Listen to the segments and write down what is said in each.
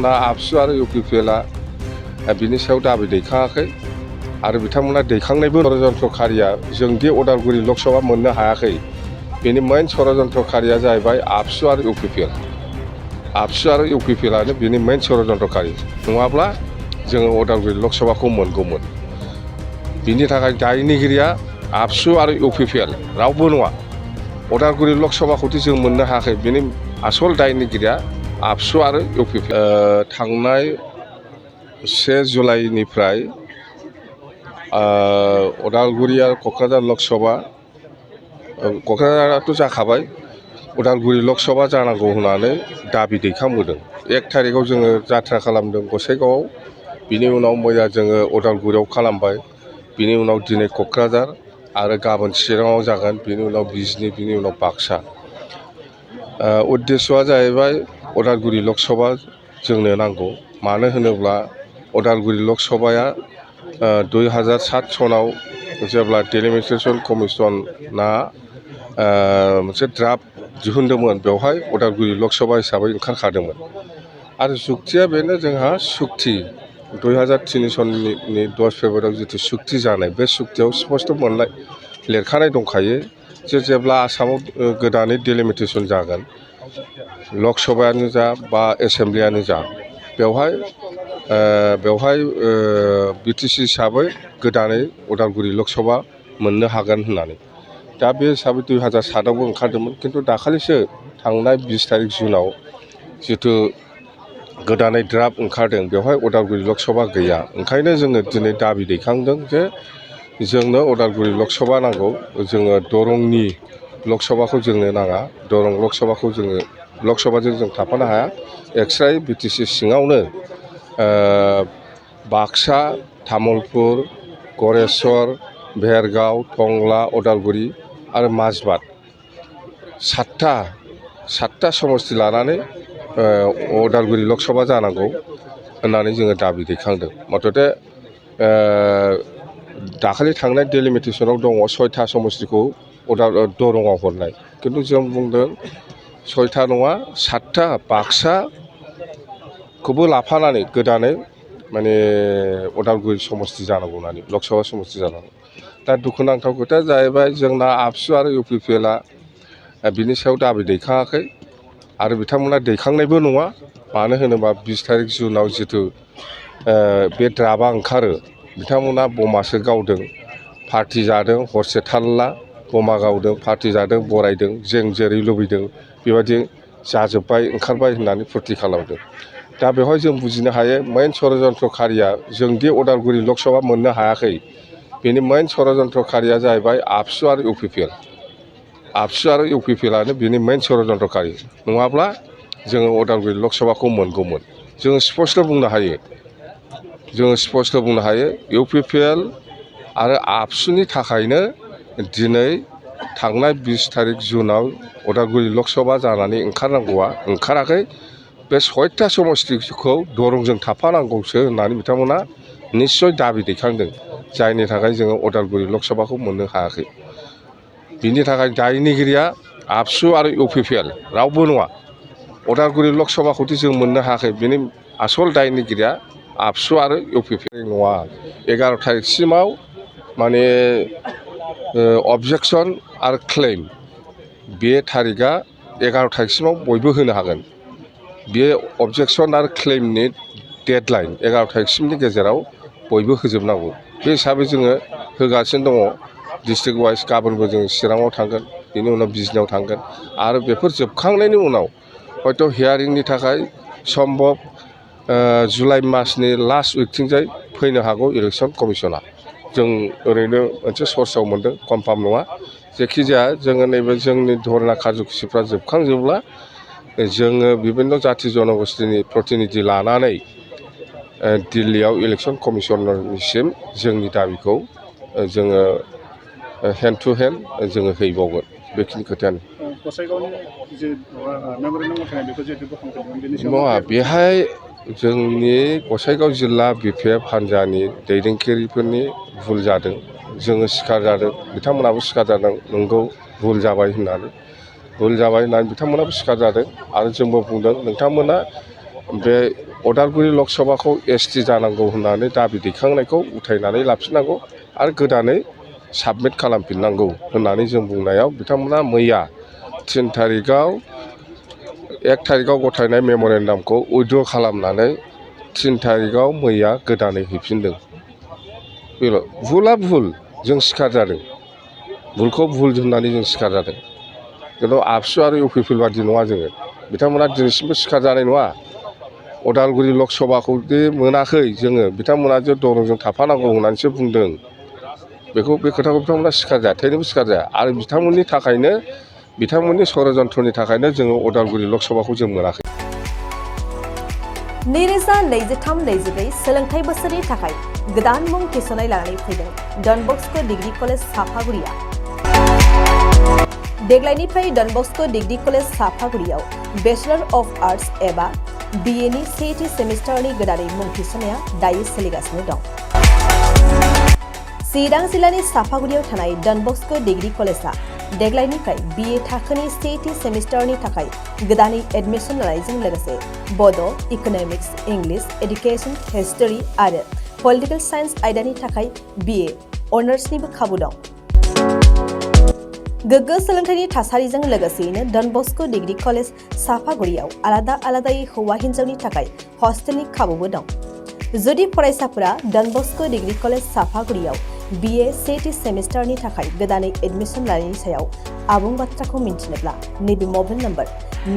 जोंना आबसु आरो इउपिपिएलआ बिनि सायाव दाबि दैखाङाखै आरो बिथांमोना दैखांनायबो षड़यन्त्रखारिया जोंदि उदालगुरि लकसभा मोननो हायाखै बेनि मेइन षड़यन्त्रखारिया जाहैबाय आबसु आरो इउपिपिएल। आबसु आरो इउपिपिएलआनो बिनि मेइन षड़यन्त्रखारि नङाब्ला जोङो उदालगुरि लकसभाखौ मोनगौमोन। बिनि थाखाय दायनिगिरिया आबसु आरो इउपिपिएल रावबो नङा। उदालगुरि लकसभाखौदि जों मोननो हायाखै बिनि आसल दायनिगिरिया आबसु आरो इउपिपिएल। थांनाय 1 जुलाइनिफ्राय उदालगुरि आरो क'क्राझार लकसभा क'क्राझाराथ' जाखाबाय उदालगुरि लकसभा जानांगौ होननानै दाबि दैखांबोदों। 1 थारिखआव जोङो जात्रा खालामदों गसाइगावआव, बिनि उनाव मैया जोङो उदालगुरियाव खालामबाय, बिनि उनाव दिनै क'क्राझार आरो गाबोन चिराङाव जागोन, बिनि उनाव बिजनी, बिनि उनाव बाक्सा। उद्देश्यआ जाहैबाय उदालगुरि लकसभा जोंनो नांगौ। मानो होनोब्ला उदालगुरि लकसभाया 2007 सनाव जेब्ला डेलिमिटेसन कमिसना मोनसे ड्राफ्ट दिहुनदोंमोन बेवहाय उदालगुरि लकसभा हिसाबै ओंखारखादोंमोन। आरो जुक्तिया बेनो जोंहा सुक्ति 2003 सननि 10 फेब्रुवारियाव जिथु सुक्ति जानाय बे सुक्तियाव स्पष्ट मोननाय लिरखानाय दंखायो जे जेब्ला आसामाव गोदानै डेलिमिटेसन जागोन लकसभायानो जा बा एसेम्ब्लियानो जा बेवहाय बिटिसि हिसाबै गोदानै उदालगुरि लकसभा मोननो हागोन होननानै। दा बे हिसाबै 2007आवबो ओंखारदोंमोन, खिन्थु दाखालिसो थांनाय 20 तारिख जुनाव जिथु गोदानै ड्राफ्ट ओंखारदों बेवहाय उदालगुरि लकसभा गैया। ओंखायनो जोङो दिनै दाबि दैखांदों जे जोंनो उदालगुरि लकसभा नांगौ। जोङो दरंनि लकसभाखौ जोंनो नाङा। दरं लकसभाखौ जोङो लकसभाजों जों थाफानो हाया। एक्सट्रायै बिटिसि सिङावनो बाक्सा, तामुलपुर, गरेस्वर, भेरगाव, टंला, उदालगुरि आरो माजबाद 7टा समस्ति लानानै उदालगुरि लकसभा जानांगौ होननानै जोङो दाबि दैखांदों। मथथे दाखालि थांनाय डेलिमिटेसनाव दङ 6टा समस्तिखौ दरंआव हरनाय, खिन्थु जों बुंदों 6टा नङा 7टा बाक्साखौबो लाफानानै गोदानै माने उदालगुरि समस्ति जानांगौ होननानै लकसभा समस्ति जानांगौ। दा दुखुनांथाव खोथाया जाहैबाय जोंना आबसु आरो इउपिपिएलआ बिनि सायाव दाबि दैखाङाखै आरो बिथांमोना दैखांनायबो नङा। मानो होनोबा 20 तारिख जुनाव जिथु बे ड्राफ्टआ ओंखारो बिथांमोना बमासो गावदों, पार्टि जादों, हरसे थारला बमा गावदों, पार्टि जादों, बरायदों, जों जेरै लुबैदों बेबायदि जाजोब्बाय ओंखारबाय होननानै फुरथि खालामदों। दा बेवहाय जों बुजिनो हायो मेइन षड़यन्त्रखारिया जोंदि उदालगुरि लकसभा मोननो हायाखै बेनि मेइन षड़यन्त्रखारिया जाहैबाय आबसु आरो इउपिपिएल। आबसु आरो इउपिपिएलआनो बिनि मेइन षड़यन्त्रखारि नङाब्ला जोङो उदालगुरि लकसभाखौ मोनगौमोन। जोङो स्पष्ट बुंनो हायो इउपिपिएल आरो आबसुनि थाखायनो दिनै थांनाय 20 तारिख जुनाव उदालगुरि लकसभा जानानै ओंखारनांगौआ ओंखाराखै। बे 6टा समस्तिखौ दरंजों थाफानांगौसो होननानै बिथांमोना निस्सय दाबि दैखांदों, जायनि थाखाय जोङो उदालगुरि लकसभाखौ मोननो हायाखै। बिनि थाखाय दायनिगिरिया आबसु आरो इउपिपिएल रावबो नङा। उदालगुरि लकसभाखौदि जों मोननो हायाखै बिनि आसल दायनिगिरिया आबसु आरो इउपिपिएल नङा। 11 तारिखसिमाव माने अबजेक्सन आरो क्लेम बे तारिखआ 11 तारिखसिमाव बयबो होनो हागोन। बे अबजेक्सन आरो क्लेमनि डेडलाइन 11 तारिखसिमनि गेजेराव बयबो होजोबनांगौ। बे हिसाबै जोङो होगासिनो दङ। डिस्ट्रिक्ट वाइज गाबोनबो जों चिराङाव थांगोन, बिनि उनाव बिजनीयाव थांगोन आरो बेफोर जोबखांनायनि उनाव हयथ' हियारिंनि थाखाय सम्भब जुलाइ मासनि लास्ट उइकथिंजाय फैनो हागौ इलेक्सन कमिसना। जों ओरैनो मोनसे सर्सआव मोनदों, कनफार्म नङा। जेखिजाया जोङो नैबे जोंनि धरना खारजुखिफ्रा जोबखांजोबब्ला जोङो बिभिन्न जाथि जनगोष्ठीनि प्रतिनिधि लानानै दिल्लीयाव इलेक्सन कमिसनारनिसिम जोंनि दाबिखौ जोङो हेन्ड टु हेन्ड जोङो हैबावगोन। बेखिनि खोथायानो। नङा, बेहाय जोंनि गसाइगाव जिल्ला बिपिएफ हान्जानि दैदेनगिरिफोरनि भुल जादों। जोङो सिखार जादों, बिथांमोनाबो सिखार जादों, नंगौ भुल जाबाय होननानै बिथांमोनाबो सिखार जादों। आरो जोंबो बुंदों नोंथांमोना बे उदालगुरि लक सभाखौ ST जानांगौ होननानै दाबि दैखांनायखौ उथायनानै लाफिननांगौ आरो गोदानै साबमिट खालामफिननांगौ होननानै जों बुंनायाव बिथांमोना मैया 1 थारिखआव गथायनाय मेम'रेन्डामखौ उइथड्र खालामनानै 3 थारिखआव मैया गोदानै हैफिनदों। बेल' भुला भुल जों सिखार जादों, भुलखौ भुल होननानै जों सिखार जादों। खिन्थु आबसु आरो UPPL बादि नङा जोङो, बिथांमोना दिनैसिमबो सिखार जानाय नङा। उदालगुरि लक सभाखौ दि मोनाखै जोङो, बिथांमोना जे दरंजों थाफानांगौ होननानैसो बुंदों, बे खोथाखौ बिथांमोना सिखार जाया, थैनोबो सिखार जाया। आरो बिथांमोननि थाखायनो, बिथांमोननि षड़यन्त्रनि थाखायनो जोङो उदालगुरि लक सभाखौ जों मोनाखै। 2023-24 सोलोंथाइ बोसोरनि थाखाय गोदान मुं थिसननाय लानानै फैदों डन बस्क' डिग्री कलेज साफागुरिया। देग्लायनिफ्राय डन बस्क' डिग्री कलेज साफागुरियाव बेचलर अफ आर्ट्स एबा BA नि सेथि सेमिस्टारनि गोदानै मुं थिसननाया दायो सोलिगासिनो दं। चिरां जिल्लानि साफागुरियाव थानाय डन बस्क' डिग्री कलेजआ देग्लायनिफ्राय BA थाखोनि सेथि सेमिस्टारनि थाखाय गोदानै एडमिशन लानायजों लोगोसे बड', इक'नमिक्स, इंलिश, एडुकेशन, हिस्टरी आरो पलिटिकल साइन्स आयदानि थाखाय BA अनार्सनिबो खाबु दं। गोग्गो सोलोंथाइनि थासारिजों लोगोसेयैनो डन बस्क' डिग्री कलेज साफागुरियाव आलादायै हौवा हिन्जावनि थाखाय हस्टेलनि खाबुबो दं। जुदि फरायसाफोरा डन बस्क' डिग्री कलेज साफागुरियाव BA सेथि सेमिस्टारनि थाखाय गोदानै एडमिशन लानायनि सायाव आबुं बाथ्राखौ मिन्थिनोब्ला नैबे मबाइल नम्बर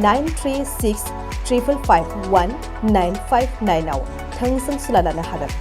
9365519559 आव थोंजों सुला लानो हागोन।